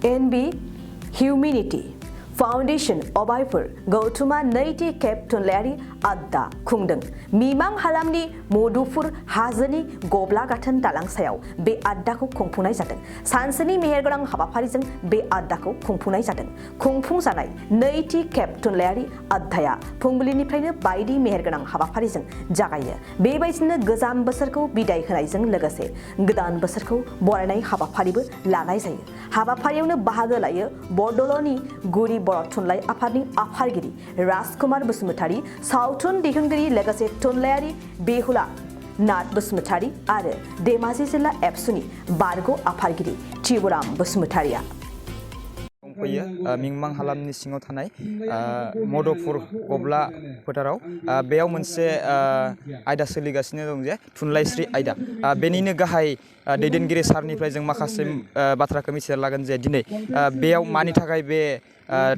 NB Humanity Foundation अबायफोर गौथुमा नैथि खेब थुनलायारि आद्दा खुंदों मिमां हालामनि मधुपुर हाजोनि गब्ला गाथोन दालां सायाव बे आद्दाखौ खुंफुंनाय जादों सानसेनि मेहेरगोनां हाबाफारिजों बे आद्दाखौ खुंफुंनाय जादों खुंफुंजानाय नैथि खेब थुनलायारि आद्दाया फुंबिलिनिफ्रायनो बायदि मेहेरगोनां हाबाफारिजों जागायो बेबायदिनो गोजाम बोसोरखौ बिदाय होनायजों लोगोसे गोदान बोसोरखौ बरायनाय हाबाफारिबो लानाय जायो हाबाफारियावनो बाहागो लायो बरदल'नि गुरि बर' थुनलाइ आफादनि आफादगिरि राजकुमार बसुमतारी सावथुन दिहुनगिरि लोगोसे थुनलायारि बेहुला नाथ बसुमतारी आरो धेमाजि जिल्ला एबसुनि बारग' आफादगिरि थिबुराम बसुमतारीया फैयो मिमां हालामनि सिङाव थानाय मधुपुर गब्ला फोथाराव बेयाव मोनसे आयदा सोलिगासिनो दं जे थुनलाइस्रि आयदा बेनिनो गाहाय दैदेनगिरि सारनिफ्राय जों माखासे बाथ्राखौ मिथिना लागोन जे दिनै बेयाव मानि थाखाय बे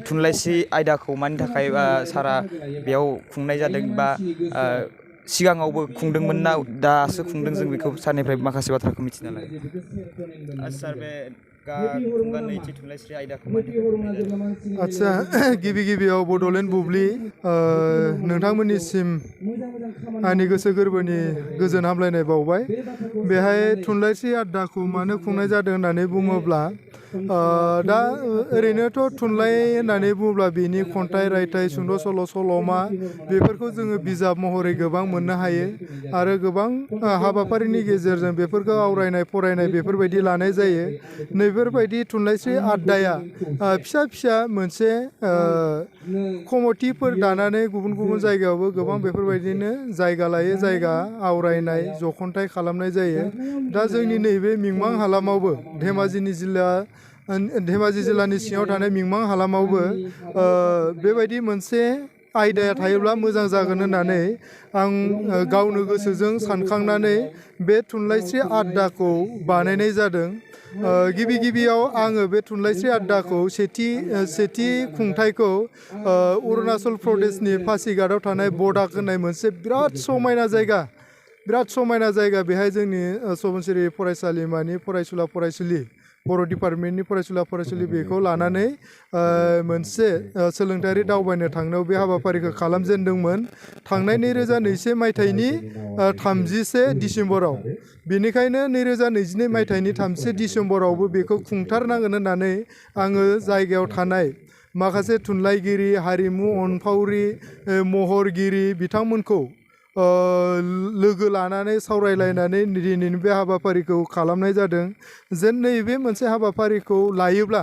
थुनलाइस्रि आयदाखौ मानि थाखाय सारा बेयाव खुंनाय जादों बा सिगाङावबो खुंदोंमोन ना दासो खुंदों जों बेखौ सारनिफ्राय माखासे बाथ्राखौ मिथिना लागोन सार बे आच्छा गिबि गिबियाव बड'लेण्ड बुब्लि नोंथांमोननिसिम आंनि गोसो गोरबोनि गोजोन हामलायनाय बावबाय बेहाय थुनलाइस्रि आद्दाखौ मानो खुंनाय जादों होननानै बुङोब्ला दा ओरैनोथ' थुनलाइ होननानै बुङोब्ला बेनि खन्थाइ रायथाइ सुंद' सल' सल'मा बेफोरखौ जोङो बिजाब महरै गोबां मोननो हायो आरो गोबां हाबाफारिनि गेजेरजों बेफोरखौ आवरायनाय फरायनाय बेफोरबायदि लानाय जायो नैफोरबायदि थुनलाइस्रि आद्दाया फिसा फिसा मोनसे कमिटिफोर दानानै गुबुन गुबुन जायगायावबो गोबां बेफोरबायदिनो जायगा लायै जायगा आवरायनाय जखन्थाइ खालामनाय जायो दा जोंनि नैबे मिमां हालामावबो धेमाजि जिल्लानि सिङाव थानाय मिमां हालामावबो बेबायदि मोनसे आयदाया थायोब्ला मोजां जागोन होननानै आं गावनो गोसोजों सानखांनानै बे थुनलाइस्रि आद्दाखौ बानायनाय जादों गिबि गिबियाव आङो बे थुनलाइस्रि आद्दाखौ सेथि खुंथाइखौ अरुणाचल प्रदेशनि पासिघाटआव थानाय बडाक होननाय मोनसे बिराद समायना जायगा बेहाय जोंनि सबनसिरि फरायसालिमानि फरायसुला फरायसुलि बर' डिपार्टमेन्टनि फरायसुला फरायसुलि बेखौ लानानै मोनसे सोलोंथायारि दावबायनो थांनायाव बे हाबाफारिखौ खालामजेनदोंमोन थांनाय 2021 मायथाइनि 30 डिसेम्बराव बेनिखायनो 2022 मायथाइनि 30 डिसेम्बरावबो बेखौ खुंथारनांगोन होननानै आङो जायगायाव थानाय माखासे थुनलाइगिरि हारिमु अनफावरि महरगिरि बिथांमोनखौ लोगो लानानै सावरायलायनानै दिनैनि बे हाबाफारिखौ खालामनाय जादों जेन नैबे मोनसे हाबाफारिखौ लायोब्ला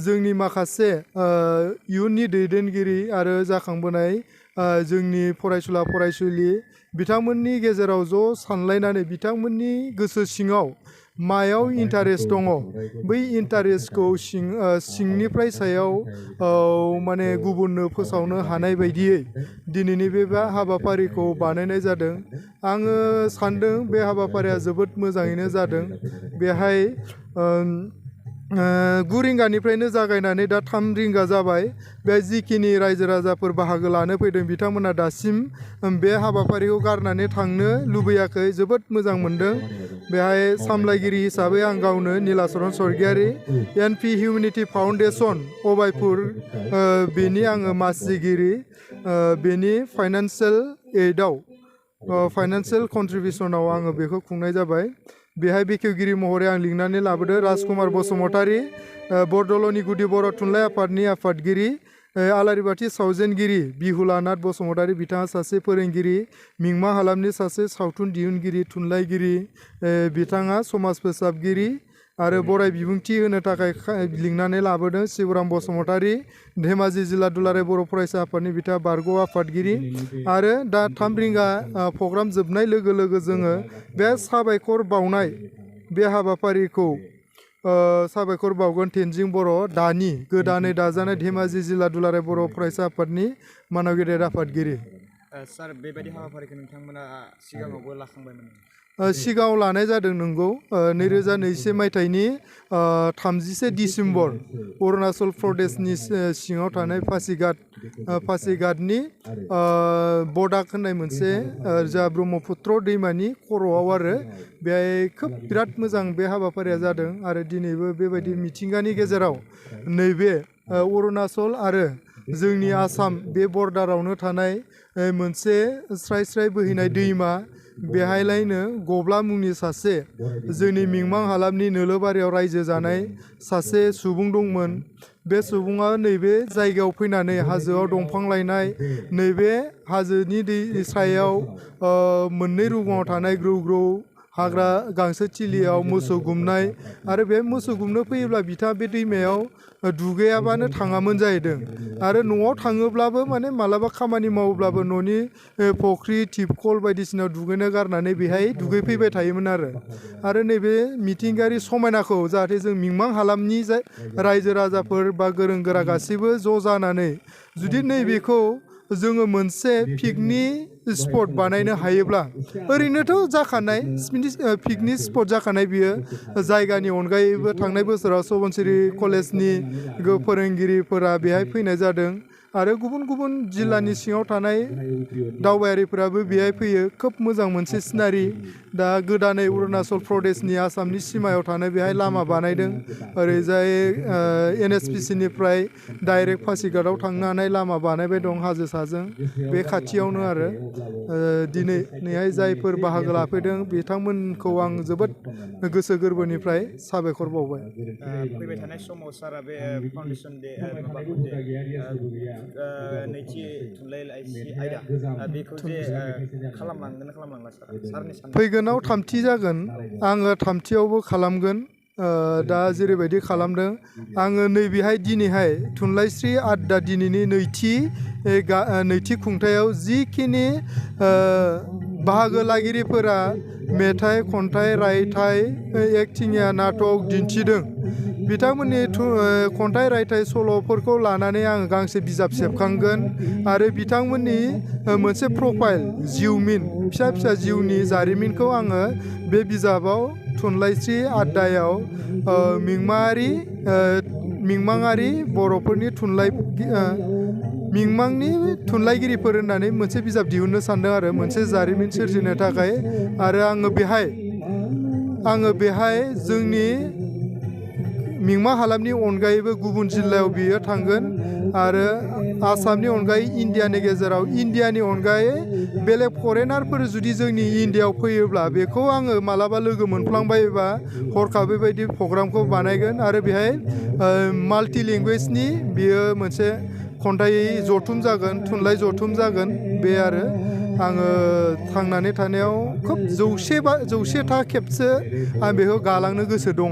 जोंनि माखासे इयुननि दैदेनगिरि आरो जाखांबोनाय जोंनि फरायसुला फरायसुलि बिथांमोननि गेजेराव ज' सानलायनानै बिथांमोननि गोसो सिङाव मायाव इन्टारेस्ट दङ बै इन्टारेस्टखौ सिंनिफ्राय सायाव माने गुबुननो फोसावनो हानाय बायदियै दिनैनि बे हाबाफारिखौ बानायनाय जादों आङो सान्दों बे हाबाफारिया जोबोद मोजाङैनो जादों बेहाय 9 रिंगानिफ्रायनो जागायनानै दा 3 रिंगा जाबाय बे जिखिनि रायजो राजाफोर बाहागो लानो फैदों बिथांमोना दासिम बे हाबाफारिखौ गारनानै थांनो लुबैयाखै जोबोद मोजां मोनदों बेहाय सामलायगिरि हिसाबै आं गावनो नीलाचरन स्वर्गियारि NP हिउमेनिटी फाउन्डेसन अबायपुर बेनि आङो मासिगिरि बेनि फाइनान्सियेल एडआव फाइनान्सियेल कन्ट्रिबिउसनाव आङो बेखौ खुंनाय जाबाय बेहाय बेखेवगिरि महरै आं लिंनानै लाबोदों राजकुमार बसुमतारी बरदल'नि गुदि बर' थुनलाइ आफादनि आफादगिरि आलारिबाथि सावजेनगिरि बिहुला नाथ बसुमतारी बिथाङा सासे फोरोंगिरि मिमां हालामनि सासे सावथुन दिहुनगिरि थुनलाइगिरि बिथाङा समाज फोसाबगिरि आरो बराय बिबुंथि होनो थाखाय लिंनानै लाबोदों शिवराम बसुमतारी धेमाजि जिल्ला दुलाराय बर' फरायसा आफादनि बिथाङा बारग' आफादगिरि आरो दा 3 रिंगा प्रग्राम जोबनाय लोगो लोगो जोङो बे साबायखर बावनाय बे हाबाफारिखौ साबायखर बावगोन तेनजिं बर' दानि गोदानै दाजानाय धेमाजि जिल्ला दुलाराय बर' फरायसा आफादनि मानव गेदेर आफादगिरि सार बेबायदि हाबाफारिखौ नोंथांमोना सिगाङावबो लाखांबायमोन सिगाङाव लानाय जादों नंगौ 2021 मायथाइनि 30 डिसेम्बर अरुणाचल प्रदेशनि सिङाव थानाय पासिघाटनि बडाक होननाय मोनसे जा ब्रह्मपुत्र दैमानि खर'आव आरो बेहाय खोब बिराद मोजां बे हाबाफारिया जादों आरो दिनैबो बेबायदि मिथिंगानि गेजेराव नैबे अरुणाचल आरो जोंनि आसाम बे बर्डारावनो थानाय मोनसे स्राय स्राय बोहैनाय दैमा बेहायलायनो गब्ला मुंनि सासे जोंनि मिंमां हालामनि नोलोबारियाव रायजो जानाय सासे सुबुं दंमोन। बे सुबुङा नैबे जायगायाव फैनानै हाजोआव दंफां लायनाय नैबे हाजोनि दै सायाव मोननै रुगुङाव थानाय ग्रौ ग्रौ हाग्रा गांसो थिलियाव मोसौ गुमनाय आरो बे मोसौ गुमनो फैयोब्ला बिथाङा बे दैमायाव दुगैयाबानो थाङामोन जाहैदों आरो न'आव थाङोब्लाबो माने मालाबा खामानि मावोब्लाबो न'नि फख्रि टिपकल बायदिसिनायाव दुगैनो गारनानै बेहाय दुगैफैबाय थायोमोन आरो नैबे मिथिंगायारि समायनाखौ जाहाथे जों मिंमां हालामनि रायजो राजाफोर बा गोरों गोरा गासैबो ज' जानानै जुदि नैबेखौ जोङो मोनसे पिकनिक स्पट बानायनो हायोब्ला ओरैनोथ' जाखानाय पिकनिक स्पट जाखानाय बियो जायगानि अनगायैबो थांनाय बोसोराव सबनसिरि कलेजनि फोरोंगिरिफोरा बेहाय फैनाय जादों आरो गुबुन गुबुन जिल्लानि सिङाव थानाय दावबायारिफोराबो बेहाय फैयो खोब मोजां मोनसे सिनारि दा गोदानै अरुणाचल प्रदेशनि आसामनि सिमायाव थानाय बेहाय लामा बानायदों ओरैजाय NSPCनिफ्राय डाइरेक्ट पासिघाटआव थांनो हानाय लामा बानायबाय दं हाजो साजों बे खाथियावनो आरो दिनै नैहाय जायफोर बाहागो लाफैदों बिथांमोनखौ आं जोबोद गोसो गोरबोनिफ्राय साबायखर बावबाय। फैबाय थानाय समाव सारा बे फाउन्डेसन दे नैथि थुनलाइ लाइसि आयदा बेखौ जे खालामलांगोन खालामलांला सारनि साननाय फैगोनाव थामथि जागोन आङो थामथियावबो खालामगोन दा जेरैबायदि खालामदों आङो नैबेहाय दिनैहाय थुनलाइस्रि आड्डा दिनैनि नैथि खुंथायाव जिखिनि बाहागो लागिरिफोरा मेथाइ खन्थाइ रायथाइ एकथिंगिया नाटक दिन्थिदों बिथांमोननि खन्थाइ रायथाइ सल'फोरखौ लानानै आङो गांसे बिजाब सेबखांगोन आरो बिथांमोननि मोनसे प्रफाइल जिउमिन फिसा फिसा जिउनि जारिमिनखौ आङो बे बिजाबाव थुनलाइस्रि आड्डायाव मिंमाङारि बर'फोरनि मिंमांनि थुनलाइगिरिफोर होननानै मोनसे बिजाब दिहुननो सानदों आरो मोनसे जारिमिन सोरजिनो थाखाय आरो आङो बेहाय जोंनि मिंमां हालामनि अनगायैबो गुबुन जिल्लायाव बियो थांगोन आरो आसामनि अनगायै इन्डियानि गेजेराव इन्डियानि अनगायै बेलेग फरेनारफोर जुदि जोंनि इन्डियायाव फैयोब्ला बेखौ आङो मालाबा लोगो मोनफ्लांबायोबा हरखाब बेबायदि प्रग्रामखौ बानायगोन आरो बेहाय माल्टि लेंगुवेजनि बियो मोनसे खन्थाइ जथुम जागोन थुनलाइ जथुम जागोन बे आरो आङो थांनानै थानायाव खोब 100था खेबसो आं बेखौ गालांनो गोसो दङ।